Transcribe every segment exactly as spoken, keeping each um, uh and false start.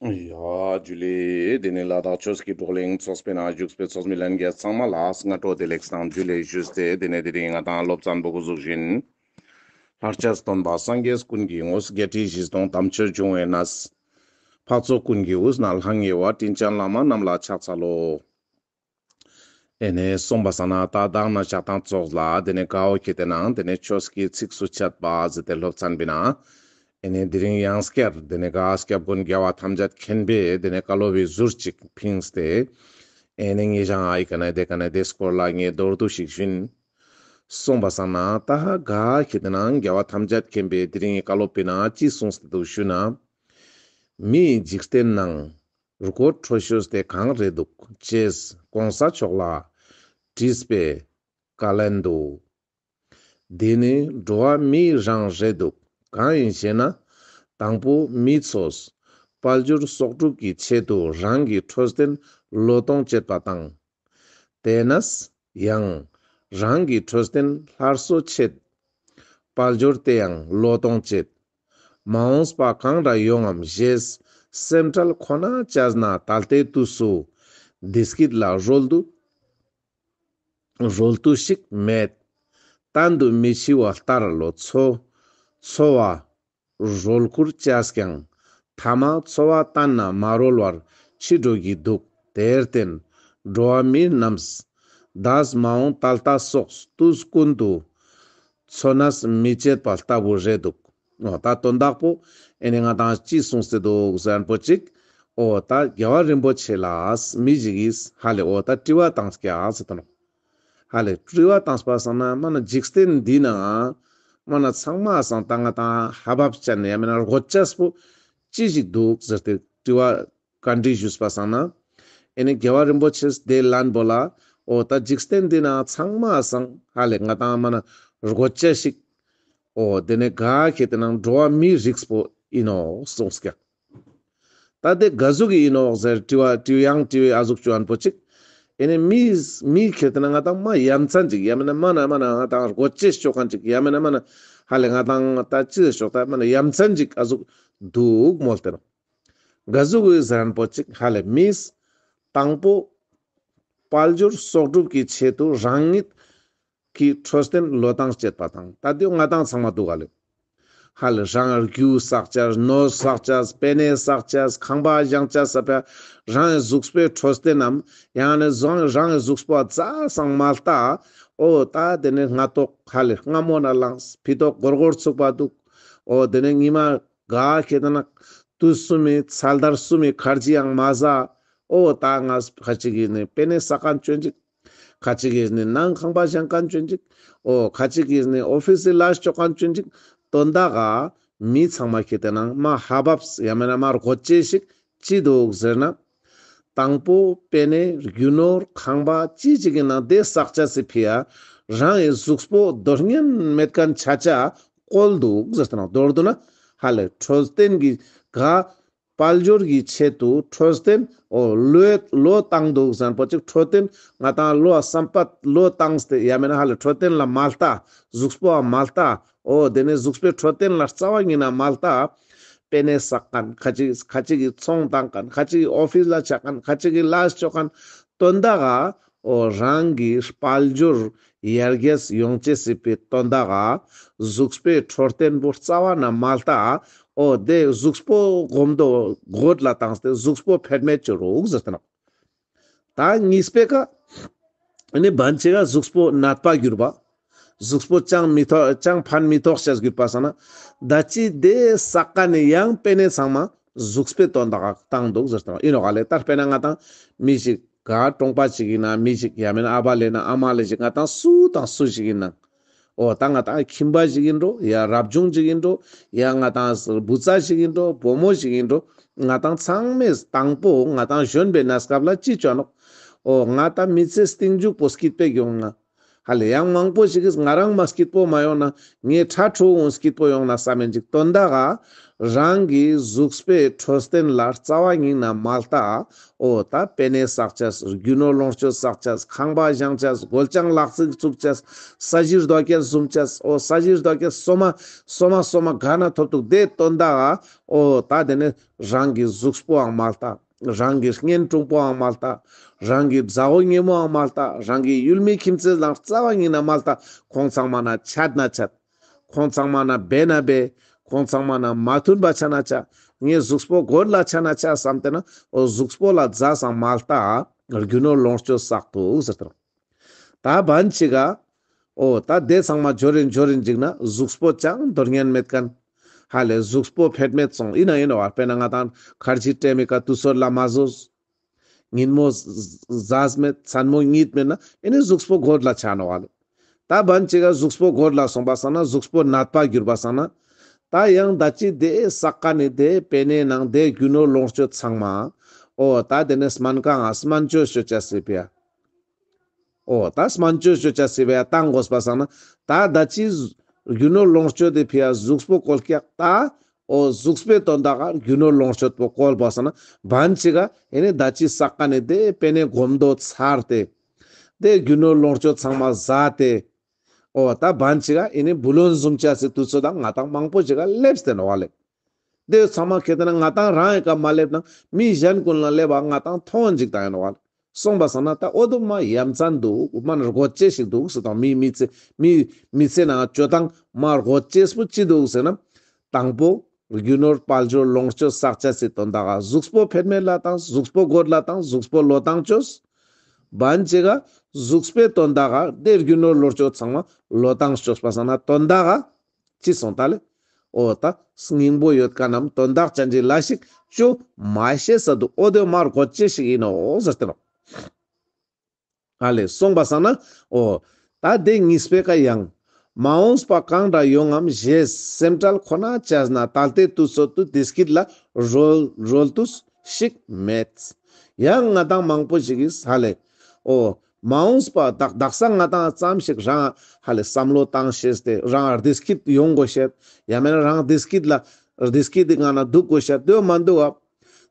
ཡ་ཇུ་ལེ། དེ་ནས་ལ་དྭགས་ཆོས་ཀྱི་བགྲོ་གླེང་ཚོགས་པའི་ནང་བཞུགས་པའི་ཚོགས་མི་ལྷན་རྒྱས་ཚང་མ་ལ་སྔ་དྲོ་བདེ་ལེགས་དང་ཇུ་ལེ་ཞུས་ཏེ། དེ་ནས་དེ་རིང་ང་དང་སློབ་ཚན་པོ་འགོ་འཛུགས་ཤིན། ལྷར་བཅས་སྟོན་པ་སངས་རྒྱས་ཀུན་གྱི་དངོས། བརྒྱད་ཁྲི་བཞི་སྟོང་དམ་ཆོས་འབྱུང་བའི་གནས། འཕགས་ཚོགས་ཀུན་གྱི་དབུས་ན་ལྷང་ངེ་བ། དྲིན་ཅན་བླ་མ་རྣམས་ལ་ཕྱག་འཚལ་ལོ། ཨེ་ནེ་སོང་པ་སང་ན་ད་མདང་ནེ་ཞག་དང་ཙོགས་ལ་དེ་ནེ་ག་འོ་ཁེ་ཏེ་ནང་དེ་ནེ་ཆོས་ཀྱི་ཚིགས་སུ་བཅད་པ་ཟེར་ཏེ་སློབ་ཚན་པའི་ནང་ཨེ་ནེ་དེ་རིང་ཡང་སྐྱར་དེ་ནེ་ག་སྐྱབས་མགོན་རྒྱལ་བ་ཐམས་ཅད་མཁྱེན་པའི་དེ་ནེ་བཀའ་སློབ་བི་ཟུར་ཅིག་ཕིངས་ཏེ་ཨེ་ནེ་ངེ་ཞང་ཨ་ཡི་ཀ་ནེ་དེ་ཀ་ནེ་དེ་སྐོར་ལ་ངེ་མདོར་བསྡུས་ཤིག་ཞུན། སོང་པ་སང་ན་ད་ག་ཁེ་ཏེ་ནང་རྒྱལ་བ་ཐམས་ཅད་མཁྱེན་པའི་དེ་རིང་གི་བཀའ་སློབ་པའི་ནང་ཅི་གསུངས་ཏེ་འདུག་ཞུ་ན། མིའི་འཇིག་རྟེན་ནང་རྒོད་འཕྲོ་ཤོས་ཏེ་གང་རེ་འདུག་ཅེས་གོང་ས་མཆོག་ལ་དྲིས་པའི་བཀའ་ལན་དུ། འདི་ནི་འགྲོ་བ་མིའི་རང་རེ་འདུག་གང་ཡིན་ཞེ་ན། དང་པོ་མི་ཚོས་དཔལ་འབྱོར་གསོག་སྒྲུབ་ཀྱི་ཆེད་དུ་རང་གི་འཕྲོད་བསྟེན་བློས་གཏོང་བྱེད་པ་དང་། དེ་ནས་ཡང་རང་གི་འཕྲོད་བསྟེན་སླར་གསོ་ཆེད་དཔལ་འབྱོར་དེ་ཡང་བློས་གཏོང་བྱེད། མ་འོངས་པ་གང་འདྲ་ཡོང་ངམ་ཞེས་སེམས་ཁྲལ་ཁོ་ན་བྱས་ན་ད་ལྟའི་དུས་སུ་བདེ་སྐྱིད་ལ་རོལ་དུ་རོལ་དུ་ཞིག་མེད། གཏན་དུ་མི་འཆི་བ་ལྟར་ལོ་འཚོ་འཚོ་བ་རོལ་ཁུར་བྱས་ཀྱང་ཐ་མ་འཚོ་བ་གཏན་ནས་མ་རོལ་བར་འཆི་འགྲོ་གི་འདུག་དེར་བརྟེན་འགྲོ་བ་མི་རྣམས་འདས་མ་འོངས་ད་ལྟ་སོགས་དུས་ཀུན་ཏུ་འཚོ་གནས་མི་བྱེད་པ་ལྟ་བུ་རེད་འདུག་འོ་ད་དོན་དག་པོ་ཨེ་ནེ་ང་དང་ཅི་གསུངས་ཏེ་འདུག་ཟེར་ན་པོ་ཅིག་འོ་ད་རྒྱལ་བ་རིན་པོ་ཆེ་ལ་མི་ཞིག་གིས་ཧ་ལེ་འོ་ད་དྲི་བ་བཏང་ཀྱག་ཟེར་དང་། ཧ་ལེ་དྲི་བ་བཏང་པ་སང་ན་མ་ན་འཇིག་རྟེན་འདི་ན་མ་ན་ཚང་མ་སང་ད་ང་དང་ཧ་བབ་ཅན་ཡང་མེད་ན་རྒོད་ཅེས་པོ་ཅི་ཞིག་འདུག་ཟེར་ཏེ་དྲི་བ་བཀའ་འདྲི་ཞུས་པ་སང་ན། ཨེ་ནེ་རྒྱལ་བ་རིན་པོ་ཆེས་དེ་ལན་པོ་ལ་འོ་ད་འཇིག་རྟེན་འདི་ན་ཚང་མ་སང་ཧ་ལེ་ང་དང་མ་ན་རྒོད་ཅེས་ཤིག་འོ་དེ་ནེ་ག་ཁེ་ཏེ་ནང་འགྲོ་བ་མིའི་རིགས་པོ་ཡིན་ནོག་གསུངས་ཀྱག་ད་དེ་ག་ཟུག་གི་ཡིན་ནོག་ཟེར་དྲི་བ་དྲི་ཡང་དྲི་བའི་ཨ་ཟུག་ཅོ་ཨན་པོ་ཅིག་ཨེ་ནེ་མིས་མི་ཁེ་ཏེ་ན་ང་དང་མ་ཡ་མཚན་ཅིག་ཡང་མེད་ན་མ་ན་མ་ན་ང་དང་རྒོད་ཅེས་ཅོ་མཁན་ཅིག་ཡང་མེད་ན་མ་ན་ཧ་ལེ་ང་དང་ད་ཅི་ཟེར་ཤོག་ད་མ་ན་ཡ་མཚན་ཅིག་ཨ་ཟུག་འདུག་མོལ་ཏེ་ནོག་ག་ཟུག་གི་ཟེར་ན་པོ་ཅིག་ཧ་ལེ་མིས་དང་པོ་དཔལ་འབྱོར་གསོག་སྒྲུབ་ཀྱི་ཆེད་དུ་རང་ཉིད་ཀྱི་འཕྲོད་བསྟེན་བློས་བཏང་བྱེད་པ་དང་ད་དེ་ང་དང་ཚང་མ་འདུག་ག་ལེ། ཧ་ལེ་རང་རྒྱུ་བསགས་ཅེས་ནོར་བསགས་ཅེས་པེ་ནེ་བསགས་ཅེས་ཁང་པ་བཞེངས་ཅེས་ས་པ་རང་གི་གཟུགས་པོའི་འཕྲོད་བསྟེན་ནམ་ཡང་ནི་བཟང་རང་གི་གཟུགས་པོ་རྩ་སང་མ་ལྟ། འོ་ད་དེ་ནེ་སྔ་ཏོག་ཧ་ལེ་སྔ་མོ་ན་ལངས་ཕི་ཏོག་སྒོར་སྒོར་ཚུགས་པ་འདུག་འོ་དེ་ནེ་ཉི་མ་ག་ཁེ་ཏེ་ན་དུས་གསུམ་མི་ཚལ་དར་གསུམ་མི་ཁར་ཇི་ཡང་མ་ཟ། འོ་ད་ང་ཁ་ཅིག་གིས་ནི་པེ་ནེ་བསགས་མཁན་ཅོན་ཅིག་ཁ་ཅིག་གིས་ནི་ནང་ཁང་པ་བཞེངས་མཁན་ཅོན་ཅིག་འོ་ཁ་ཅིག་གིས་ནི་ཨོ་ཕིས་སི་ལས་ཅོ་མཁན་ཅོན་ཅིག་དོན་དག་ག་མི་ཚང་མ་ཁེ་ཏེ་ནང་མ་ཧ་བབས་ཡང་མེད་ན་མ་རྒོད་ཅེས་ཤིག་ཅི་འདུག་ཟེར་ན། དང་པོ་པེ་ནེ་རྒྱུ་ནོར་ཁང་པ་ཅི་ཅིག་གི་ནང་དེ་བསགས་ཅེས་སི་ཕི་ཡ་རང་གི་གཟུགས་པོ་འདོར་ཉན་མེད་མཁན་ཆ་ཆ་བཀོལ་འདུག་ཟེར་ཏེ་ནང་མདོར་བསྡུ་ན་ཧ་ལེ་འཕྲོད་བསྟེན་གྱི་ག་དཔལ་འབྱོར་གྱི་ཆེད་དུ་འཕྲོད་བསྟེན་འོ་བློས་བློས་བཏང་འདུག་ཟེར་ན་པོ་ཅིག་འཕྲོད་བསྟེན་ང་དང་བློ་བསམ་པ་བློས་བཏང་སྟེ་ཡང་མེད་ན་ཧ་ལེ་འཕྲོད་བསྟེན་ལ་མ་ལྟ་གཟུགས་པོ་མ་ལྟ་འོ་དེ་ནེ་གཟུགས་པོའི་འཕྲོད་བསྟེན་ལ་རྩ་བ་ཉིད་ནས་མ་ལྟ། པེ་ནེ་བསགས་མཁན་ཁ་ཅིག་ཁ་ཅིག་གིས་ཚོང་བཏང་མཁན་ཁ་ཅིག་གིས་ཨོ་ཕིས་ལ་ཆ་མཁན་ཁ་ཅིག་གིས་ལས་ཅོ་མཁན་དོན་དག་ག་འོ་རང་གི་དཔལ་འབྱོར་ཡར་རྒྱས་ཡོང་ཅེས་སི་ཕི་དོན་དག་ག་གཟུགས་པོའི་འཕྲོད་བསྟེན་པོ་རྩ་བ་ནས་མ་ལྟ། འོ་དེ་གཟུགས་པོ་གོམ་དོ་གོད་ལ་བཏང་སྟེ་གཟུགས་པོ་ཕེད་མེད་ཅོ་རོགས་ཟེར་ཏེ་ནོག་ད་གཉིས་པའི་ཀ་ནི་བན་ཆེ་ག་གཟུགས་པོ་ནད་པ་གྱུར་པ། གཟུགས་པོ་ཅང་མི་ཐོག་ཅང་ཕན་མི་ཐོག་ཅེས་གྱུར་པ་སང་ན། ད་ཅི་དེ་བསགས་མཁན་ནི་ཡང་པེ་ནེ་ཚང་མ་གཟུགས་པོའི་དོན་དག་ག་བཏང་འདུག་ཟེར་ཏེ་ཡིན་ནོག་ག་ལེ། ད་དཔེར་ན་ང་དང་མི་ཞིག་ག་གྲོང་པ་ཞིག་ཡིན་ན་མི་ཞིག་ཡང་མེད་ན་ཨ་བ་ལེ་ན་ཨ་མ་ལེ་ཞིག་ང་དང་སུ་དང་སུ་ཞིག་ཡིན་ན། འོ་ད་ང་དང་ཁྱིམ་པ་ཞིག་ཡིན་འགྲོ་ཡ་རབ་བྱུང་ཞིག་ཡིན་འགྲོ་ཡ་ང་དང་བུ་ཚ་ཞིག་ཡིན་འགྲོ་བུ་མོ་ཞིག་ཡིན་འགྲོ་ང་དང་ཚང་མས་དང་པོ་ང་དང་གཞོན་པའི་གནས་སྐབས་ལ་ཅི་ཅོ་ནོག་འོ་ང་དང་མི་ཚེ་རྟིང་མཇུག་པོ་སྐྱིད་པོ་ཡོང་ང་ ཧ་ལེ་ཡང་མང་པོ་ཞིག་གིས་ང་རང་མ་སྐྱིད་པོ་མ་ཡོང་ན་ངའི་ཕྲུ་གུ་སྐྱིད་པོ་ཡོང་ན་བསམ་མེད་ཅིག་དོན་དག་ག་རང་གི་གཟུགས་པོའི་འཕྲོད་བསྟེན་ལ་རྩ་བ་ཉིད་ནས་མ་ལྟ། འོ་ད་པེ་ནེ་བསགས་ཅེས། རྒྱུ་ནོར་ལོངས་སྤྱོད་བསགས་ཅེས། ཁང་པ་བཞེངས་ཅེས། སྒོ་ལྕང་ལག་རྩེད་བཙུགས་ཅེས། ས་གཞི་རྡོ་སྐྱེས་བཟུམ་ཅེས། འོ་ས་གཞི་རྡོ་སྐྱེས་སོ་མ་སོ་མ་སོ་མ་ག་ན་ཐོབ་འདུག་དེ་དོན་དག་ག་འོ་ད་དེ་ནི་རང་གི་གཟུགས་པོའང་མ་ལྟ། རང་གི་གཉེན་དྲུང་པོའང་མ་ལྟ། རང་གི་མཛའ་བོ་ཉེ་མོའང་མ་ལྟ། རང་གི་ཡུལ་མི་ཁྱིམ་མཚེས་ལའང་རྩ་བ་ཉིད་ནས་མ་ལྟ། ཁོང་ཚང་མ་ན་ཆད་ན་ཆད། ཁོང་ཚང་མ་ན་བེ་ན་བེ། ཁོང་ཚང་མ་ན་མ་མཐུན་པ་ཆ་ན་ཆ། ངའི་གཟུགས་པོ་གོད་ལ་ཆ་ན་ཆ་བསམ་སྟེ་ན་འོ་གཟུགས་པོ་ལ་ཛ་སང་མ་ལྟ། རྒྱུ་ནོར་ལོངས་སྤྱོད་བསགས་འདུག་ཟེར་ཏེ་ནོག་ད་བན་ཅིག་ག་འོ་ད་དེ་ཚང་མ་འབྱོར་རིན་འབྱོར་རིན་ཅིག་ན་གཟུགས་པོ་ཅང་འདོར་ཉན་མེད་མཁན། ཧ་ལེ་གཟུགས་པོ་ཕེད་མེད་སོང་ཡིན་ན་ཡིན་ནོག་དཔེར་ན་ང་དང་ཁར་ཇི་སྤྲད་མེད་ཀ་དུས་ཚོད་ལ་མ་བཟོས། ཉིན་མོ་ཟ་ཟ་མེད་མཚན་མོ་གཉིད་མེད་ན་ཨེ་ནི་གཟུགས་པོ་གོད་ལ་ཆ་ནོག་ལེ། ད་བན་ཅིག་ག་གཟུགས་པོ་གོད་ལ་སོང་པ་སང་ན་གཟུགས་པོ་ནད་པ་གྱུར་པ་སང་ན། ད་ཡང་ད་ཅི་དེ་བསགས་མཁན་ནི་དེ་པེ་ནེ་ནང་དེ་རྒྱུ་ནོར་ལོངས་སྤྱོད་ཚང་མ། འོ་ད་དེ་ནི་སྨན་ཁང་ང་སྨན་བཅོས་ཅོ་ཅེས་སི་ཕི་ཡ། འོ་ད་སྨན་བཅོས་ཅོ་ཅེས་སི་ཕི་ཡ་བཏང་དགོས་པ་སང་ན། ད་ད་ཅི་རྒྱུ་ནོར་ལོངས་སྤྱོད་དེ་ཕི་ཡ་གཟུགས་པོ་གོད་ཀྱག་ད། འོ་གཟུགས་པོའི་དོན་དག་ག་རྒྱུ་ནོར་ལོངས་སྤྱོད་པོ་གོད་པ་སང་ན་བན་ཅིག་ག་ཨེ་ནི་ད་ཅི་བསགས་མཁན་ནི་དེ་པེ་ནེ་གོམ་དོ་ཚར་ཏེ། དེ་རྒྱུ་ནོར་ལོངས་སྤྱོད་ཚང་མ་ཟ་སྟེ། འོ་ད་བན་ཅིག་ག་ཨེ་ནི་བུ་ལོན་བཟུམ་ཅེས་སི་དུས་ཚོད་དང་ང་དང་མང་པོ་ཅིག་ག་སླེབས་ཏེ་ནོག་ལེ། དེ་ཚང་མ་ཁེ་ཏེ་ན་ང་དང་རང་ཡི་ཀ་མ་སླེབས་ན་མི་གཞན་ཀུན་ལ་སླེབས་པ་ང་དང་མཐོང་ཅིག་དང་ཡིན་ནོག་ལེ། སོང་པ་སང་ན་ད་འོ་དོ་མ་ཡ་མཚན་འདུག་མ་ན་རྒོད་ཅེས་ཤིག་འདུག་ཟེར་དང་མི་མི་ཚེ་མི་མི་ཚེ་ནང་སྤྱོད་སྟངས་མ་རྒོད་ཅེས་པོ་ཅི་འདུག་ཟེར་ན། དང་པོ། རྒྱུ་ནོར་དཔལ་འབྱོར་ལོངས་སྤྱོད་བསགས་ཅེས་སི་དོན་དག་ག་གཟུགས་པོ་ཕེད་མེད་ལ་བཏང་གཟུགས་པོ་གོད་ལ་བཏང་གཟུགས་པོ་ལོ་བཏང་ཅོས། བན་ཅིག་ག་གཟུགས་པོའི་དོན་དག་ག་དེ་རྒྱུ་ནོར་ལོངས་སྤྱོད་ཚང་མ་ལོ་བཏང་ཅོས་པ་སང་ན་དོན་དག་ག་ཅི་སོང་ད་ལེ། འོ་ད་སྙིང་པོ་ཡོད་མཁན་ནམ་དོན་དག་ཅན་གྱི་ལས་ཤིག་ཅོ་མ་ཤེས་ས་འདུག་འོ་དེ་མ་རྒོད་ཅེས་ཤིག་ཡིན་ནོག་ཟེར་ཏེ་ནོག་ཨ་ལེ་སོང་པ་སང་ན་འོ། ད་དེ་གཉིས་པའི་ཀ་ཡང་། མ་འོངས་པ་གང་འདྲ་ཡོང་ངམ་ཞེས་སེམས་ཁྲལ་ཁོ་ན་བྱས་ན་ད་ལྟའི་དུས་ཚོད་དུ་བདེ་སྐྱིད་ལ་རོལ་རོལ་དུས་ཤིག་མེད། ཡང་ང་དང་མང་པོ་ཞིག་གིས་ཧ་ལེ། འོ། མ་འོངས་པ་དག་དག་ས་ང་དང་ཙམ་ཞིག་རང་ཧ་ལེ་བསམ་བློ་བཏང་ཤེས་ཏེ་རང་བདེ་སྐྱིད་ཡོང་དགོས་ཤེས། ཡང་མེད་ན་རང་བདེ་སྐྱིད་ལ་བདེ་སྐྱིད་དེ་ང་ན་འདུག་དགོས་ཤེས་དེ་མ་འདུག་ཨ།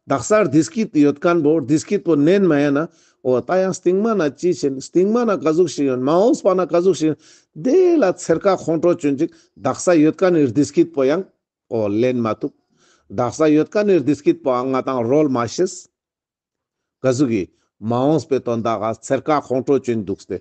དག་ས་བདེ་སྐྱིད་ཡོད་མཁན་པོ་བདེ་སྐྱིད་པོ་ནན་མ་ཡིན་ན། འོ་ད་ཡང་སྟིང་མ་ན་ཅི་ཕྱིན་སྟིང་མ་ན་ག་ཟུག་ཞིག་ཡོད་མ་འོངས་པ་ན་ག་ཟུག་ཞིག་ཡོད་དེ་ལ་ཚེར་ཁ་ཁོང་ཁྲོ་ཅོན་ཅིག་དག་ས་ཡོད་མཁན་ནི་བདེ་སྐྱིད་པོ་ཡང་འོ་ལེན་མ་ཐུབ། དག་ས་ཡོད་མཁན་ནི་བདེ་སྐྱིད་པོའང་ང་དང་རོལ་མ་ཤེས། ག་ཟུག་གི་མ་འོངས་པའི་དོན་དག་ག་ཚེར་ཁ་ཁོང་ཁྲོ་ཅོན་འདུག་སྟེ།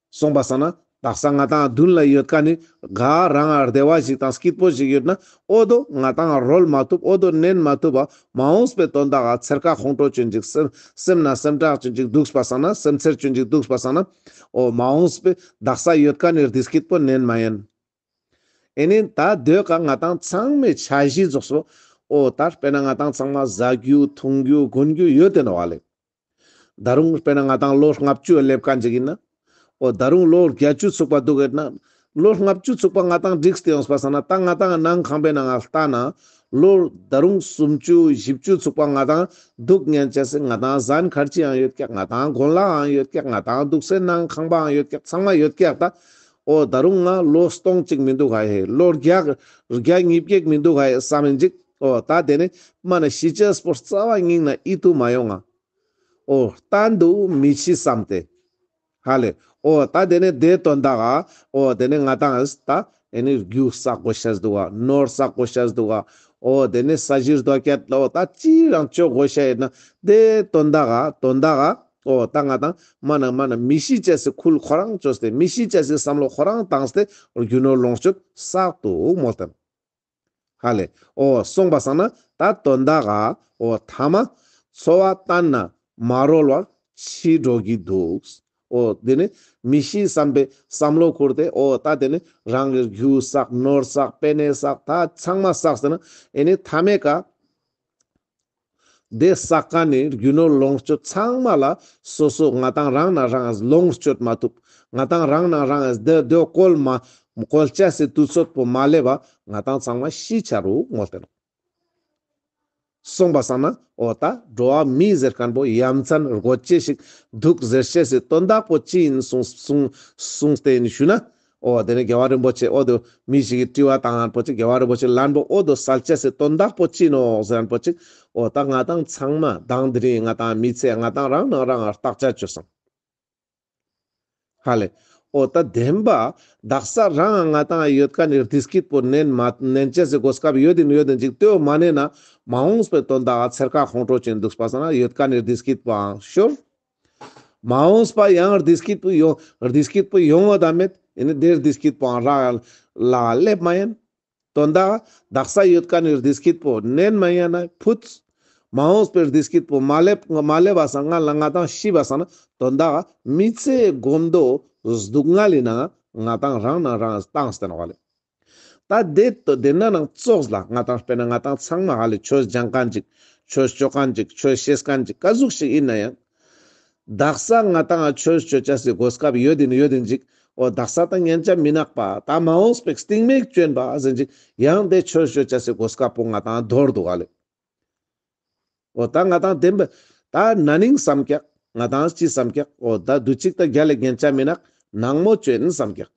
སོང་པ་སང་ན་དག་ས་ང་དང་མདུན་ལ་ཡོད་མཁན་ནི་ག་རང་ང་བདེ་བ་ཞིག་དང་སྐྱིད་པོ་ཞིག་ཡོད་ན་འོ་དོ་ང་དང་རོལ་མ་ཐུབ། འོ་དོ་ནན་མ་ཐུབ་པ་མ་འོངས་པའི་དོན་དག་ག་ཚེར་ཁ་ཁོང་ཁྲོ་ཅོན་ཅིག་སེམས་སེམས་ན་སེམས་ཁྲལ་ཅོན་ཅིག་འདུག་པ་སང་ན་སེམས་ཚེར་ཅོན་ཅིག་འདུག་པ་སང་ན་འོ་མ་འོངས་པའི་དག་ས་ཡོད་མཁན་ནི་བདེ་སྐྱིད་པོ་ནན་མ་ཡིན། ཨེ་ནི་ད་དོ་ཀ་ང་དང་ཚང་མའི་འཆར་གཞི་རྫོགས་སོ། འོ་ད་དཔེར་ན་ང་དང་ཚང་མ་ཟ་རྒྱུ་འཐུང་རྒྱུ་གོན་རྒྱུ་ཡོད་དེ་ནོག་ལེ། ད་རུང་དཔེར་ན་ང་དང་ལོ་ལྔ་བཅུ་སླེབས་མཁན་ཅིག་ཡིན་ན། འོ་ད་རུང་ལོ་བརྒྱད་ཅུ་ཚུགས་པ་འདུག་ཡོད་ན། ལོ་ལྔ་བཅུ་ཚུགས་པ་ང་དང་འགྲིག་སྟེ་ཡོང་པ་སང་ན་ད་ང་དང་ནང་ཁང་པའི་ནང་ང་ལྟ་ན། ལོ་ད་རུང་སུམ་ཅུ་བཞི་བཅུ་ཚུགས་པ་ང་དང་འདུག་ཉན་ཅེས་སི་ང་དང་ཟན་ཁར་ཅི་ཡང་ཡོད་ཀྱག་ང་དང་གོན་ལག་ཡང་ཡོད་ཀྱག་ང་དང་འདུག་སའི་ནང་ཁང་པའང་ཡོད་ཀྱག་ཚང་མ་ཡོད་ཀྱག་ད། འོ་ད་རུང་ང་ལོ་སྟོང་ཅིག་མི་འདུག་ཧ་ཧེ། ལོ་བརྒྱ་བརྒྱ་ཉིས་བརྒྱ་མི་འདུག་ཧ་ཧེ་བསམ་ཡིན་ཅིག་འོ་ད་དེ་ནི་མ་ན་ཤི་ཅེས་པོ་རྩ་བ་ཉིད་ནས་ཡིད་དུ་མ་ཡོང་ང་། འོ་གཏན་དུ་མི་ཤི་བསམ་སྟེ། ཧ་ལེ། འོ་ད་དེ་ནི་དེ་དོན་དག་ག་འོ་དེ་ནི་ང་དང་ད་ཨེ་ནི་རྒྱུ་བསགས་དགོས་ཤེས་འདུག་ག་ནོར་བསགས་དགོས་ཤེས་འདུག་ག་འོ་དེ་ནི་ས་གཞི་རྡོ་སྐྱེད་ལ་འོ་ད་ཅི་རང་ཅོ་དགོས་ཤེས་ཡིན་ན་དེ་དོན་དག་ག་དོན་དག་ག་འོ་ད་ང་དང་མ་ན་མ་ན་མི་ཤི་ཅེས་སི་ཁུལ་ཁོ་རང་ཅོས་ཏེ་མི་ཤི་ཅེས་སི་བསམ་བློ་ཁོ་རང་བཏང་སྟེ་རྒྱུ་ནོར་ལོངས་སྤྱོད་བསགས་འདུག་མོལ་ཏེ། ཧ་ལེ། འོ་སོང་པ་སང་ན་ད་དོན་དག་ག་འོ་ཐ་མ་འཚོ་བ་བརྟན་ན་མ་རོལ་བར་འཆི་འགྲོ་གི་འདུག་འོ་དེ་ནི་མི་ཤི་བསམ་པའི་བསམ་བློ་ཁུར་ཏེ་འོ་ད་དེ་ནི་རང་གི་རྒྱུ་བསགས་ནོར་བསགས་པེ་ནེ་བསགས་ད་ཚང་མ་བསགས་ཟེར་ན་ཨེ་ནི་ཐ་མའི་ཀ་དེ་བསགས་མཁན་ནི་རྒྱུ་ནོར་ལོངས་སྤྱོད་ཚང་མ་ལ་སོ་སོ་ང་དང་རང་ན་རང་ལོངས་སྤྱོད་མ་ཐུབ། ང་དང་རང་ན་རང་དེ་དེ་བཀོལ་མ་བཀོལ་ཅེས་སི་དུས་ཚོད་པོ་མ་སླེབས་པ་ང་དང་ཚང་མ་ཤི་ཆ་རུག་མོལ་ཏེ་ནོག་སོང་པ་སང་ན་འོ་ད་འགྲོ་བ་མི་ཟེར་མཁན་པོ་ཡ་མཚན་དགོས་ཅེས་ཤིག་འདུག་ཟེར་ཅེས་སི་དོན་དག་པོ་ཅི་ཡིན་གསུངས་གསུངས་གསུངས་ཏེ་ཡིན་ཞུ་ན། འོ་དེ་ནས་རྒྱལ་བ་རིན་པོ་ཆེ་འོ་དོ་མི་ཞིག་གི་དྲི་བ་བཏང་ཡན་པོ་ཅིག་རྒྱལ་བ་རིན་པོ་ཆེ་ལན་པོ་འོ་དོ་སལ་ཅེས་སི་དོན་དག་པོ་ཅི་ནོག་ཟེར་ཡན་པོ་ཅིག་འོ་ད་ང་ཏང་ཚང་མ་དང་དེ་རིང་ང་ཏང་མི་ཚེ་ང་ཏང་རང་ནང་རང་ང་བརྟག་དཔྱད་བཅོས་སང་། ཧ་ལེ། འོ་ད་བདེན་པ་དག་ས་རང་ང་ང་ཏང་ཡོད་མཁན་ནི་བདེ་སྐྱིད་པོ་ནན་མ་ནན་ཅེས་སི་གོ་སྐབས་ཡོད་ཡིན་ཡོད་ཡིན་ཅིག་ལྟོས་མ་ནན་ན་མ་འོངས་པའི་དོན་དག་ཚེར་ཁ་ཁོང་ཁྲོ་ཅན་འདུག་པ་སང་ན་ཡོད་མཁན་ནི་བདེ་སྐྱིད་པོའང་ཤོར། མ་འོངས་པ་ཡང་བདེ་སྐྱིད་པོ་ཡོང་བདེ་སྐྱིད་པོ་ཡོང་བ་ད་མེད་ཡིན་ནི་དེ་བདེ་སྐྱིད་པོའང་རག་ལ་སླེབས་མ་ཡིན། དོན་དག་དག་ས་ཡོད་མཁན་ནི་བདེ་སྐྱིད་པོ་ནན་མ་ཡིན་ན་ཕུད། མ་འོངས་པའི་བདེ་སྐྱིད་པོ་མ་སླེབས་མ་སླེབས་པ་སང་ང་ལ་ང་ཏང་ཤི་བ་སང་ན་དོན་དག་མི་ཚེ་གོམ་དོ་སྡུག་བསྔལ་ལི་ནང་ང་ཏང་རང་ནང་རང་བཏང་སྟེ་ནོག་ལེ། ད་དེ་དོ་དེ་ན་ནང་ཙོགས་ལ་ང་ཏང་དཔེར་ན་ང་ཏང་ཚང་མ་ཧ་ལེ་ཆོས་སྦྱང་མཁན་ཅིག་ཆོས་ཅོ་མཁན་ཅིག་ཆོས་ཤེས་མཁན་ཅིག་ག་ཟུག་ཞིག་ཡིན་ན་ཡང་། དག་ས་ང་ཏང་ཆོས་ཅོ་ཅེས་སི་གོ་སྐབས་ཡོད་ཡིན་ཡོད་ཡིན་ཅིག་འོ་དག་ས་ད་ཉན་ཅ་མི་ནག་པ་ད་མ་འོངས་པའི་སྟིང་མེད་ཅོན་པ་ཟེར་ཅིག་ཡང་དེ་ཆོས་ཅོ་ཅེས་སི་གོ་སྐབས་པོ་ང་ཏང་དོར་འདུག་ག་ལེ། འོ་ད་ང་ཏང་བདེན་པ་ད་ན་ནིང་བསམ་ཀྱག་ང་ཏང་ཅི་བསམ་ཀྱག་འོ་ད་དུ་ཅིག་ད་རྒྱ་ལེ་ཉན་ཅ་མི་ནག་ནང་མོ་ཅོན་བསམ་ཀྱག་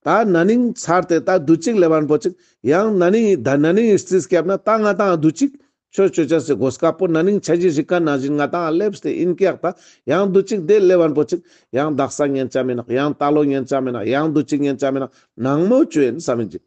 ད་ན་ནིང་ཚར་ཏེ་ད་དུ་ཅིག་ལེབ་བན་པོ་ཅིག་ཡང་ན་ནིང་ད་ན་ནིང་རྩིས་སྐྱབས་ན་ད་ང་ཏང་དུ་ཅིག་ཆོས་ཅོ་ཅེས་སི་གོ་སྐབས་པོ་ན་ནིང་ཆ་ཅི་ཞིག་ག་ན་བཞིན་ང་ཏང་ལེབས་ཏེ་ཡིན་ཀྱག་ད་ཡང་དུ་ཅིག་དེ་ལེབ་བན་པོ་ཅིག་ཡང་དག་ས་ཉན་ཅ་མི་ནག་ཡང་ད་ལོ་ཉན་ཅ་མི་ནག་ཡང་དུ་ཅིག་ཉན་ཅ་མི་ནག་ནང་མོ་ཅོན་བསམ་ཡིན་ཅིག་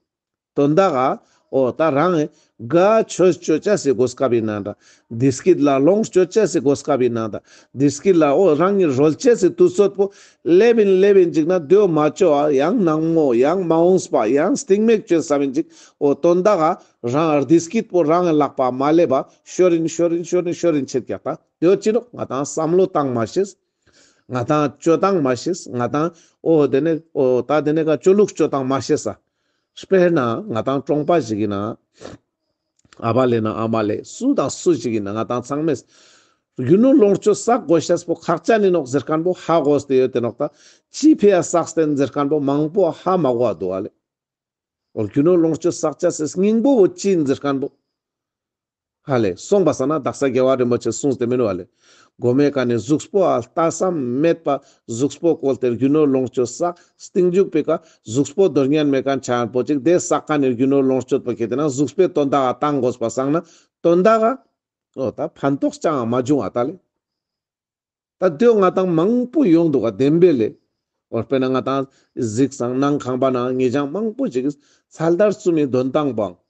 དོན་དག་ག་འོ་ད་རང་ག་ཆོས་ཅོ་ཅེས་སི་གོ་སྐབས་ཡིན་ན་འདྲ། བདེ་སྐྱིད་ལ་ལོངས་སྤྱོད་ཅེས་སི་གོ་སྐབས་ཡིན་ན་འདྲ། བདེ་སྐྱིད་ལ་འོ་རང་ཉིད་རོལ་ཅེས་སི་དུས་ཚོད་པོ་ལེབ་ཡིན་ལེབ་ཡིན་ཅིག་ན་དེའོ་མ་ཅོ་ཨ་ཡང་ནང་མོ་ཡང་མ་འོངས་པ་ཡང་སྟིང་མེད་ཅོན་བསམ་ཡིན་ཅིག་འོ་དོན་དག་ག་རང་བདེ་སྐྱིད་པོ་རང་ལག་པ་མ་ལེབ་པ་ཤོར་ཡིན་ཤོར་ཡིན་ཤོར་ཡིན་ཤོར་ཡིན་ཆེད་ཀྱག་ད་དེའོ་ཅི་ནོག་ང་ཏང་བསམ་བློ་བཏང་མ་ཤེས། ང་ཏང་ཅོ་སྟངས་མ་ཤེས། ང་ཏང་འོ་དེ་ནས་འོ་ད་དེ་ནས་ག་ཅོ་ལུགས་ཅོ་སྟངས་མ་ཤེས་ས། དཔེར་ན་ང་ཏང་གྲོང་པ་ཞིག་ཡིན་ན་ཨ་བ་ལེ་ན་ཨ་མ་ལེ་སུ་དང་སུ་ཞིག་ཡིན་ན་ང་ཏང་ཚང་མས་རྒྱུ་ནོར་ལོངས་སྤྱོད་བསག་དགོས་ཤེས་པོ་ཁག་ཅན་ཡིན་ནོག་ཟེར་མཁན་པོ་ཧ་གོ་སྟེ་ཡོད་དེ་ནོག་ད་ཅི་ཕི་ཡ་བསགས་ཏེ་ཟེར་མཁན་པོ་མང་པོ་ཧ་མ་གོ་བ་འདུག་ཨ་ལེ། འོ་རྒྱུ་ནོར་ལོངས་སྤྱོད་བསགས་ཅེས་སི་སྙིང་པོ་བོ་ཅི་ཡིན་ཟེར་མཁན་པོ། ཧ་ལེ་སོང་པ་སང་ན་དག་ས་རྒྱལ་བ་རིན་པོ་ཆེ་གསུངས་ཏེ་མེན་བ་ལེ། གོ་མའི་ཀ་ནས་གཟུགས་པོ་ཨ་ལྟ་བསམ་མེད་པ་གཟུགས་པོ་བཀོལ་ཏེ་རྒྱུ་ནོར་ལོངས་སྤྱོད་བསགས་སྟིང་འཇུག་པའི་ཀ་གཟུགས་པོ་དོན་ཉན་མེད་མཁན་ཆ་ཡན་པོ་ཅིག་དེ་བསགས་མཁན་ནི་རྒྱུ་ནོར་ལོངས་སྤྱོད་པོ་ཁེ་ཏེ་ན་གཟུགས་པོའི་དོན་དག་ག་བཏང་དགོས་པ་སང་ན་དོན་དག་ག་འོ་ད་ཕན་ཐོགས་ཅང་མ་བྱུང་བ་ད་ལེ། ད་དེའོ་ང་ཏང་མང་པོ་ཡོང་འདུག་ག་བདེན་པས་ལེ། འོ་དཔེར་ན་ང་ཏང་གཟིགས་སང་ནང་ཁང་པ་ནང་ངེད་ཅག་མང་པོ་ཞིག་ཚལ་དར་བཙུམ་མི་འདོན་སྟངས་པོའང་།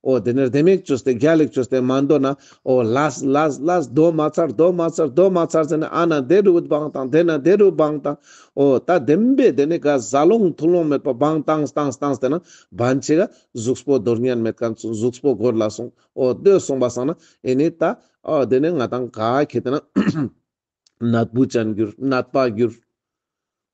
འོ་དེ་ནས་ལྡེ་མིག་བཅོས་ཏེ་རྒྱ་ལེགས་བཅོས་ཏེ་མ་འདོན་ན་འོ་ལས་ལས་ལས་དོ་མ་ཚར་དོ་མ་ཚར་དོ་མ་ཚར་ཟེར་ནས་ཨ་ན་དེ་རུ་བང་བཏང་དེ་ན་དེ་རུ་བང་བཏང་། འོ་ད་བདེན་པས་དེ་ནས་ག་ཟ་ལོང་འཐུང་ལོང་མེད་པ་བང་བཏང་བཏང་བཏང་སྟེ་ན་བན་ཆེ་ག་གཟུགས་པོ་དོན་ཉན་མེད་མཁན་གཟུགས་པོ་སྒོར་ལ་སོང་། འོ་དེ་སོང་པ་སང་ན་ཨེ་ནི་ད་འོ་དེ་ནས་ང་ཏང་ག་ཁེ་ཏེ་ན་ནད་བུ་ཅན་གྱུར་ནད་པ་གྱུར།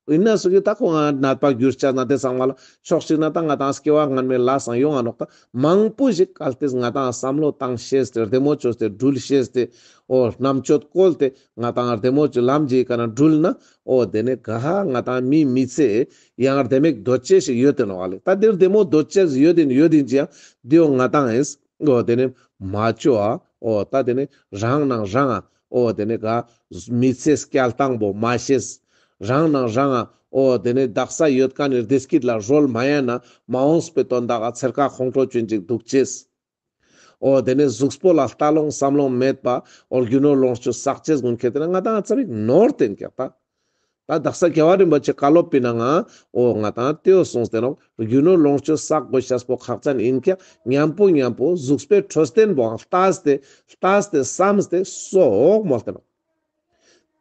ཨིན་ན་སུ་གི་ད་ཁོང་ང་ནད་པ་གྱུར་ཆ་ན་དེ་ཚང་མ་ལ་ཕྱོགས་གཅིག་ན་ད་ང་ཏང་སྐྱེ་བ་སྔན་མའི་ལས་སང་ཡོང་ང་ནོག་ད་མང་པོ་ཞིག་གལ་ཏེ་ང་ཏང་བསམ་བློ་བཏང་ཤེས་ཏེ་བདེ་མོ་བཅོས་ཏེ་འགྲུལ་ཤེས་ཏེ་འོ་རྣམ་དཔྱོད་བཀོལ་ཏེ་ང་ཏང་བདེ་མོ་ཅིག་ལམ་ཅིག་ག་ན་འགྲུལ་ན་འོ་དེ་ནས་ག་ཧ་ང་ཏང་མི་མི་ཚེ་ཡང་བདེ་མོ་སྡོད་ཅེས་ཤིག་ཡོད་དེ་ནོག་ཨ་ལེ། ད་དེར་བདེ་མོ་སྡོད་ཅེས་ཡོད་དེ་ཡོད་དེ་ཅི་ཡང་དེའོ་ང་ཏང་ཨེས་འོ་དེ་ནས་མ་ཅོ་ཨ་འོ་ད་དེ་ནས་རང་ནང་རང་ཨ། འོ་དེ་ནས་ག་མི་ཚེ་སྐྱལ་སྟངས་པོ་མ་ཤེས། རང་ནང་རང་ཨ། འོ་དེ་ནས་དག་ས་ཡོད་མཁན་ནི་བདེ་སྐྱིད་ལ་རོལ་མ་ཡན་ན་མ་འོངས་པའི་དོན་དག་ག་ཚེར་ཁ་ཁོང་ཁྲོ་ཅན་ཅིག་འདུག་ཅེས། འོ་དེ་ནས་གཟུགས་པོ་ལ་ལྟ་ལོང་བསམ་ལོང་མེད་པ་འོ་རྒྱུ་ནོར་ལོངས་སྤྱོད་བསགས་ཅེས་གུན་ཁེ་ཏེ་ན་ང་ཏང་ཚ་བིག་ནོར་བསྟན་ཀྱག་ད། ད་དག་ས་རྒྱལ་བ་རིན་པོ་ཆེ་བཀའ་སློབ་པི་ནང་ང་འོ་ང་ཏང་དེའོ་གསུངས་ཏེ་ནོག་རྒྱུ་ནོར་ལོངས་སྤྱོད་བསགས་དགོས་ཤེས་པོ་ཁག་ཅན་ཨིན་ཀྱག་མཉམ་པོ་མཉམ་པོ་གཟུགས་པོའི་འཕྲོད་བསྟེན་པོའང་ལྟས་ཏེ་ལྟས་ཏེ་བསམས་ཏེ་སོག་མོལ་ཏེ་ནོག་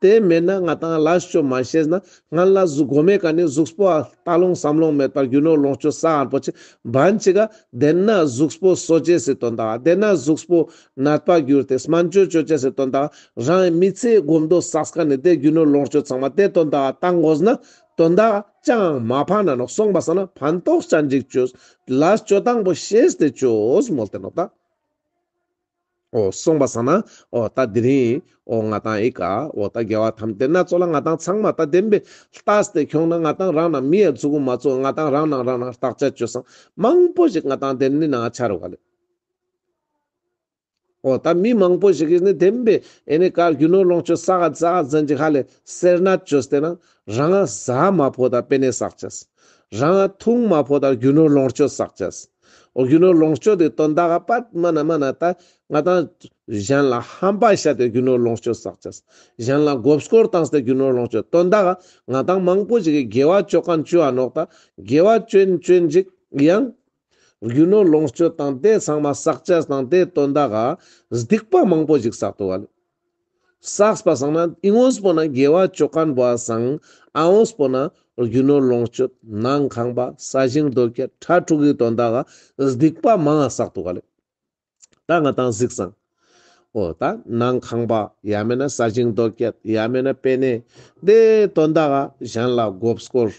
དེ་མེད་ན་ང་ཏང་ལས་ཅོ་མ་ཤེས་ན་སྔན་ལ་གཟུགས་གོ་མའི་ཀ་ནས་གཟུགས་པོ་ལྟ་ལོང་བསམ་ལོང་མེད་པར་རྒྱུ་ནོར་ལོངས་སྤྱོད་བསགས་ཨན་པོ་ཆེ་བན་ཅིག་ག་དེ་ན་གཟུགས་པོ་གསོ་ཅེས་སི་དོན་དག་དེ་ན་གཟུགས་པོ་ནད་པ་གྱུར་ཏེ་སྨན་བཅོས་ཅོ་ཅེས་སི་དོན་དག་རང་མི་ཚེ་གོམ་དོ་བསགས་ཀ་ནས་དེ་རྒྱུ་ནོར་ལོངས་སྤྱོད་ཚང་མ་དེ་དོན་དག་བཏང་དགོས་ན་དོན་དག་ཅང་མ་ཕན་ན་ནོག་སོང་པ་སང་ན་ཕན་ཐོགས་ཅན་ཅིག་ཅོས། ལས་ཅོ་སྟངས་པོ་ཤེས་ཏེ་ཅོས་མོལ་ཏེ་ནོག་ད། འོ་སོང་པ་སང་ན་འོ་ད་དེ་རིང་འོ་ང་ཏང་ཨི་ཀ་འོ་ད་རྒྱལ་བ་ཐམས་ཅད་ན་ཙོགས་ལ་ང་ཏང་ཚང་མ་ད་བདེན་པའི་ལྟས་ཏེ་ཁྱོང་ན་ང་ཏང་རང་ན་མི་ཡ་ཚུགས་མ་ཚུགས་ང་ཏང་རང་ན་རང་ན་བརྟག་དཔྱད་ཅོས་སང་མང་པོ་ཞིག་ང་ཏང་དེ་ནི་ནང་ཆ་རུ་ག་ལེ། འོ་ད་མི་མང་པོ་ཞིག་གིས་ནི་བདེན་པའི་ཨེ་ནི་ཀ་རྒྱུ་ནོར་ལོངས་སྤྱོད་བསགས་བསགས་ཟེར་ཅིག་ཧ་ལས་སེར་སྣ་བཅོས་ཏེ་ན་རང་ཟ་མ་ཕོད་ད་པེ་ནེ་བསགས་ཅེས། རང་འཐུང་མ་ཕོད་ད་རྒྱུ་ནོར་ལོངས་སྤྱོད་བསགས་ཅེས། འོ་རྒྱུ་ནོར་ལོངས་སྤྱོད་དེ་དོན་དག་ག་པད་མ་ན་མ་ན་ད་ང་དང་གཞན་ལ་ཧམ་པ་བཤད་དེ་རྒྱུ་ནོར་ལོངས་སྤྱོད་བསགས་ཅེས། གཞན་ལ་མགོ་སྐོར་བཏང་སྟེ་རྒྱུ་ནོར་ལོངས་སྤྱོད་དོན་དག་ག་ང་དང་མང་པོ་ཞིག་གིས་དགེ་བ་བཅོ་མཁན་བཅོ་འ་ནོག་ད་དགེ་བ་བཅོ་ཡིན་བཅོ་ཡིན་ཅིག་ཡང་རྒྱུ་ནོར་ལོངས་སྤྱོད་དང་དེ་ཚང་མ་བསགས་ཅེས་དང་དེ་དོན་དག་ག་སྡིག་པ་མང་པོ་ཞིག་བསགས་འདུག་ག་ལེ། བསགས་པ་སང་ན་ཨི་ངོས་པོ་ན་དགེ་བ་བཅོ་མཁན་བོ་སང་ཨ་ངོས་པོ་ན་རྒྱུ་ནོར་ལོངས་སྤྱོད་ནང་ཁང་པ་ས་ཞིང་རྡོ་སྐྱེད་ཁྲ་ཕྲུག་གི་དོན་དག་ག་སྡིག་པ་མང་ང་བསགས་འདུག་ག་ལེ། ད་ང་དང་གཟིགས་སང་། འོ་ད་ནང་ཁང་པ་ཡང་མེད་ན་ས་ཞིང་རྡོ་སྐྱེད་ཡང་མེད་ན་པེ་ནེ་དེ་དོན་དག་ག་གཞན་ལ་མགོ་སྐོར།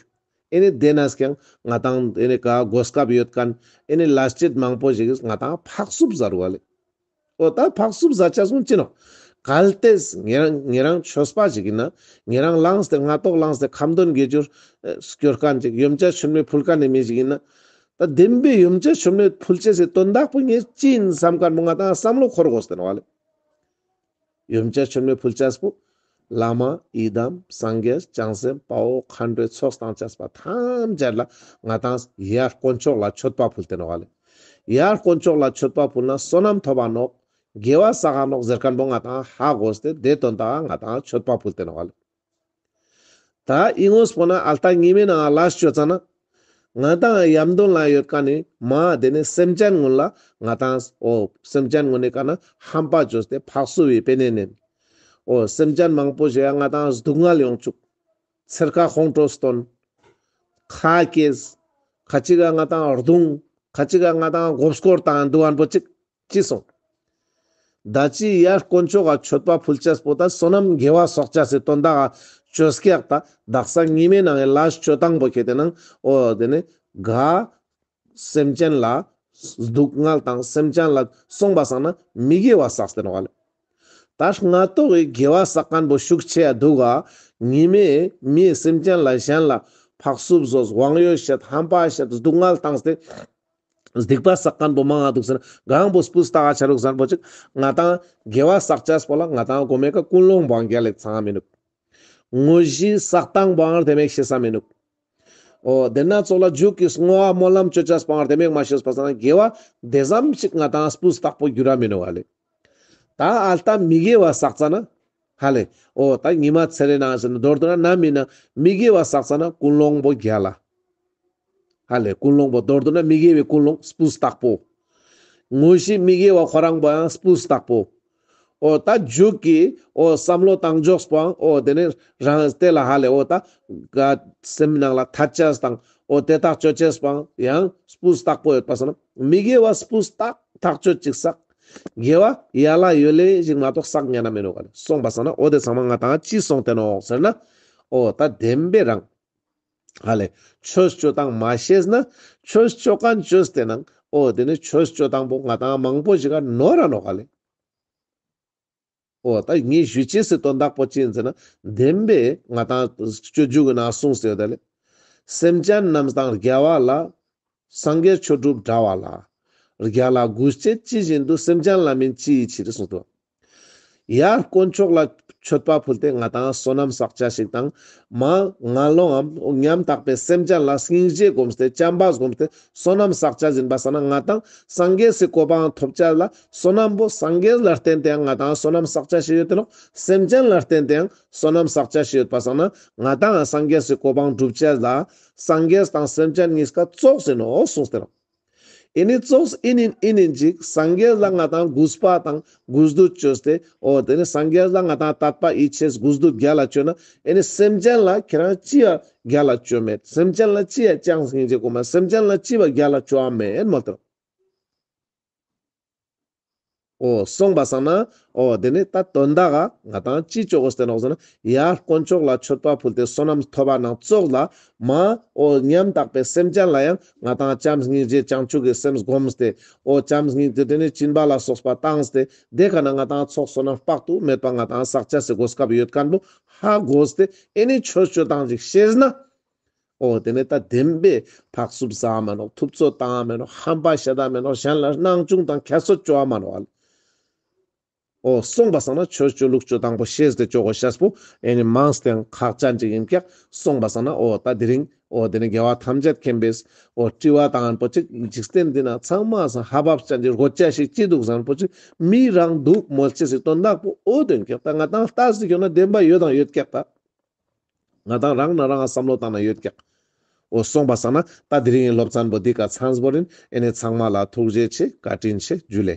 ཨེ་ནི་དེ་ནས་ཀྱང་ང་དང་ཨེ་ནི་ག་གོ་སྐབས་ཡོད་མཁན་ཨེ་ནི་ལས་བྱེད་མང་པོ་ཞིག་གིས་ང་དང་ཕག་སུབ་ཟ་རུག་ག་ལེ། འོ་ད་ཕག་སུབ་ཟ་ཆ་སོང་ཅི་ནོག་གལ་ཏེ་ཉེ་རང་ཉེ་རང་ཆོས་པ་ཞིག་ཡིན་ན་ཉེ་རང་ལངས་ཏེ་སྔ་ཏོག་ལངས་ཏེ་ཁ་འདོན་དགེ་སྦྱོར་ཨེ་སྐྱོར་མཁན་ཅིག་ཡོན་ཆབ་མཆོད་མེ་ཕུལ་མཁན་ནི་མི་ཞིག་ཡིན་ན་ད་བདེན་པའི་ཡོན་ཆབ་མཆོད་མེ་ཕུལ་ཅེས་སི་དོན་དག་པོ་ངས་ཅི་ཡིན་བསམ་མཁན་པོ་ང་དང་བསམ་བློ་འཁོར་དགོས་ཏེ་ནོག་ག་ལེ། ཡོན་ཆབ་མཆོད་མེ་ཕུལ་ཅེས་པོ་བླ་མ་ཡི་དམ་སངས་རྒྱས་བྱང་སེམས་དཔའ་བོ་མཁའ་འགྲོའི་ཚོགས་བཏང་ཅེས་པ་ཐམས་ཅད་ལ་ང་དང་ཡར་དཀོན་མཆོག་ལ་མཆོད་པ་ཕུལ་ཏེ་ནོག་ག་ལེ། ཡར་དཀོན་མཆོག་ལ་མཆོད་པ་ཕུལ་ན་བསོད་ནམས་ཐོབ་པ་ནོག་དགེ་བ་བསགས་ནོག་ཟེར་མཁན་པོ་ང་དང་ཧ་གོ་སྟེ་དེ་དོན་དག་ང་དང་མཆོད་པ་ཕུལ་ཏེ་ནོག་ག་ལེ། ད་ཨི་ངོས་པོ་ན་ཨལ་ཏ་ཉི་མའི་ནང་ལས་ཅོ་ཙ་ན། ང་དང་ཡམ་དོན་ལ་ཡོད་མཁན་ནི་མ་དེ་ནི་སེམས་ཅན་ཀུན་ལ་ང་དང་འོ་སེམས་ཅན་ཀུན་ནི་ཀ་ན་ཧམ་པ་བཅོས་ཏེ་ཕག་སུ་བའི་པེ་ནེ་ནེ། འོ་སེམས་ཅན་མང་པོ་ཞིག་ཡ་ང་དང་སྡུག་བསྔལ་ཡོང་བཅུག་ཚེར་ཁ་ཁོང་ཁྲོ་སྟོན། ཁ་སྐྱེས། ཁ་ཅིག་ག་ང་དང་རྡུང་། ཁ་ཅིག་ག་ང་དང་མགོ་སྐོར་བཏང་འདུག་ཨན་པོ་ཅིག་ཅི་སོང་། ད་ཅི་ཡར་དཀོན་མཆོག་ག་མཆོད་པ་ཕུལ་ཅེས་པོ་ད་བསོད་ནམས་དགེ་བ་གསོག་ཅེས་སི་དོན་དག་ག་ཅོས་ཀྱག་ད་དག་ས་ཉི་མའི་ནང་གི་ལས་ཅོ་སྟངས་པོ་ཁྱེད་དེ་ནང་འོ་དེ་ནི་ག་སེམས་ཅན་ལ་སྡུག་བསྔལ་དང་སེམས་ཅན་ལ་སོང་པ་སང་ན་མི་དགེ་བ་བསགས་ཏེ་ནོག་ག་ལེ། ད་སྔ་ཏོག་གི་དགེ་བ་བསགས་མཁན་པོ་ཤུགས་ཆེ་ཡ་འདུག་ག་ཉི་མའི་མིའི་སེམས་ཅན་ལ་གཞན་ལ་ཕག་སུབ་བཟོས་དབང་ཡོད་བཤད་ཧམ་པ་བཤད་སྡུག་བསྔལ་བཏང་སྟེ། སྡིག་པ་བསགས་མཁན་པོ་མང་ང་འདུག་ཟེར་ན་གང་པོ་སྤུས་དག་ག་ཆ་རུག་ཟེར་པོ་ཅིག་ང་དང་དགེ་བ་བསགས་ཅེས་པོ་ལ་ང་དང་གོ་མེ་ཀ་ཀུན་སློང་བོ་རྒྱལ་ལ་ཚང་མི་ནུག་དངོས་གཞི་བསགས་སྟངས་བོ་དེ་མེད་ཤེས་ས་མི་ནུག་འོ་དེ་ན་ཚོགས་ལ་མཇུག་གི་བསྔོ་བ་སྨོན་ལམ་ཅོ་ཅེས་པོ་དེ་མེད་མ་ཤེས་པ་སང་ན་དགེ་བ་དེ་ཙམ་ཞིག་ང་དང་སྤུས་དག་པོ་འགྱུར་ར་མི་ནུག་ག་ལེ། ད་ཨལ་ཏ་མི་དགེ་བ་བསགས་ཙ་ན་ཧ་ལེ། འོ་ད་ཉི་མ་ཚེ་རེ་ནང་ཟེར་ན་མདོར་བསྡུ་ན་ནམ་ཡིན་ན་མི་དགེ་བ་བསགས་ཙ་ན་ཀུན་སློང་བོ་རྒྱལ་ལ། ཧ་ལེ་ཀུན་སློང་བོ་མདོར་བསྡུ་ན་མི་དགེ་བའི་ཀུན་སློང་སྤུས་དག་པོ། དངོས་གཞི་མི་དགེ་བ་ཁོ་རང་བོ་ཡང་སྤུས་དག་པོ། འོ་ད་མཇུག་གི་འོ་བསམ་བློ་བཏང་ཕྱོགས་པོའང་འོ་དེ་ནི་རང་དེ་ལ་ཧ་ལེ་འོ་ད་ག་སེམས་ནང་ལ་ཐད་ཅེས་དང་འོ་དེ་ཐག་ཆོད་ཅེས་པོའང་ཡང་སྤུས་དག་པོ་ཡོད་པ་སང་ན་མི་དགེ་བ་སྤུས་དག་ཐག་ཆོད་ཅིག་བསགས། དགེ་བ་ཡ་ལ་ཡོད་ལེ་ཞིག་མ་གཏོགས་བསགས་ཉན་ན་མི་ནུག་ག་ལེ། སོང་པ་སང་ན་འོ་དེ་ཚང་མ་ང་དང་ཅི་སོང་སྟེ་ནོག་ཟེར་ན་འོ་ད་བདེན་པའི་རང་། ཧ་ལེ། ཆོས་ཅོ་སྟངས་མ་ཤེས་ན་ཆོས་ཅོ་མཁན་ཅོས་ཏེ་ནང་འོ་དེ་ནི་ཆོས་ཅོ་སྟངས་པོ་ང་དང་མང་པོ་ཞིག་ག་ནོར་ར་ནོག་ག་ལེ། འོ་ད་ངས་ཞུ་ཅེས་སི་དོན་དག་པོ་ཅི་ཡིན་ཟེར་ན་བདེན་པའི་ང་དང་སྤྱོད་འཇུག་གི་ནང་གསུངས་ཏེ་ཡོད་ད་ལེ། སེམས་ཅན་རྣམས་དང་རྒྱལ་བ་ལ། སངས་རྒྱས་ཆོས་སྒྲུབ་འདྲ་བ་ལ། རྒྱལ་ལ་གུས་བྱེད་ཅི་བཞིན་དུ། སེམས་ཅན་ལ་མིན་ཅི་ཡི་ཕྱིར་གསུངས་ཏེ། ཡར་དཀོན་མཆོག་ལ་མཆོད་པ་ཕུལ་ཏེ་ང་དང་བསོད་ནམས་བསགས་ཅེས་ཤིག་དང་མ་ངན་སློང་ངམ་ཉམ་ཐག་པའི་སེམས་ཅན་ལ་སྙིང་རྗེ་བསྒོམས་ཏེ་བྱམས་པ་བསྒོམས་ཏེ་བསོད་ནམས་བསགས་ཅེས་ཡིན་པ་སང་ན་ང་དང་སངས་རྒྱས་སི་གོ་འཕང་ཐོབ་ཅེས་ལ་བསོད་ནམས་པོ་སངས་རྒྱས་ལ་བརྟེན་ཏེ་ཡང་ང་དང་བསོད་ནམས་བསགས་ཅེས་ཤིག་ཡོད་དེ་ནོག་སེམས་ཅན་ལ་བརྟེན་ཏེ་ཡང་བསོད་ནམས་བསགས་ཅེས་ཤིག་ཡོད་པ་སང་ན་ང་དང་སངས་རྒྱས་སི་གོ་འཕང་སྒྲུབ་ཅེས་ལ་སངས་རྒྱས་དང་སེམས་ཅན་གཉིས་ཀ་ཙོགས་ཡིན་ནོག་གསུངས་ཏེ་ནོག་ཨེ་ནི་ཙོགས་ཨིན་ཨིན་ཨིན་ཨིན་ཅིག་སངས་རྒྱས་ལ་ང་དང་གུས་པ་དང་གུས་འདུད་ཅོས་ཏེ་འོ་དེ་ནི་སངས་རྒྱས་ལ་ང་དང་དད་པ་ཡིད་ཆེས་གུས་འདུད་རྒྱལ་ལ་ཅོས་ན་ཨེ་ནི་སེམས་ཅན་ལ་ཁྱེད་རང་ཅི་ཡ་རྒྱལ་ལ་ཅོ་མེད། སེམས་ཅན་ལ་ཅི་ཡ་ཅང་སྙིང་རྗེ་གོ་མ། སེམས་ཅན་ལ་ཅི་བ་རྒྱལ་ལ་ཅོ་འ་མེད་མོལ་ཏེ་ནོག་འོ་སོང་པ་སང་ན་འོ་དེ་ནི་ད་དོན་དག་ག་ང་དང་ཅི་ཅོ་དགོས་ཏེ་ནོག་ཟེར་ན་ཡར་དཀོན་མཆོག་ལ་མཆོད་པ་ཕུལ་ཏེ་བསོད་ནམས་ཐོབ་པ་ནང་ཙོགས་ལ་མ་འོ་ཉམ་ཐག་པའི་སེམས་ཅན་ལ་ཡང་ང་དང་བྱམས་སྙིང་རྗེ་བྱང་ཆུབ་ཀྱི་སེམས་བསྒོམས་ཏེ་འོ་བྱམས་སྙིང་རྗེ་དེ་ནི་སྦྱིན་པ་ལ་སོགས་པ་བཏང་སྟེ་དེ་ཀ་ན་ང་དང་ཚོགས་བསོད་ནམས་དཔག་ཏུ་མེད་པ་ང་དང་བསགས་ཅེས་སི་གོ་སྐབས་ཡོད་མཁན་པོ་ཧ་གོ་སྟེ་ཨེ་ནི་ཆོས་ཅོ་སྟངས་ཅིག་ཤེས་ན། འོ་དེ་ནི་ད་བདེན་པའི་ཕག་སུབ་ཟ་མ་ནོག་ཐུབ་ཚོད་བཏང་མ་ནོག་ཧམ་པ་བཤད་མ་ནོག་གཞན་ལ་སྣང་ཆུང་དང་ཁྱད་གསོད་ཅོ་མ་ནོག་ཨ་ལེ། འོ་སོང་པ་སང་ན་ཆོས་སྤྱོད་ལུགས་སྤྱོད་དང་པོ་ཤེས་ཏེ་ཆོག་གོ་ཤེས་པོ་ཨེ་ནི་མང་སྟེ་ཁག་ཅན་ཅིག་ཡིན་ཀྱག། སོང་པ་སང་ན་འོ་ད་དེ་རིང་འོ་དེ་ནི་རྒྱལ་བ་ཐམས་ཅད་མཁྱེན་པས་འོ་དྲི་བ་དང་པོ་ཅིག་འཇིག་རྟེན་འདི་ན་ཚང་མ་སང་ཧ་བབ་ཅན་གྱི་གོ་ཆ་ཞིག་ཅི་འདུག་ཟེར་པོ་ཅིག་མི་རང་འདུག་མོལ་ཅེས་སི་དོན་དག་པོ་འོ་དོན་ཀྱག། ད་ང་དང་ལྟ་སི་ཁྱོད་ན་བདེན་པ་ཡོད་དང་ཡོད་ཀྱག་ད། ང་དང་རང་ན་རང་བསམ་བློ་བཏང་ན་ཡོད་ཀྱག། འོ་སོང་པ་སང་ན་ད་དེ་རིང་གི་སློབ་ཚན་པོ་འདི་ཀ་ཚང་པོ་ཡིན། ཨེ་ནི་ཚང་མ་ལ་ཐུགས་རྗེ་ཆེ། བཀའ་དྲིན་ཆེ། ཇུ་ལེ།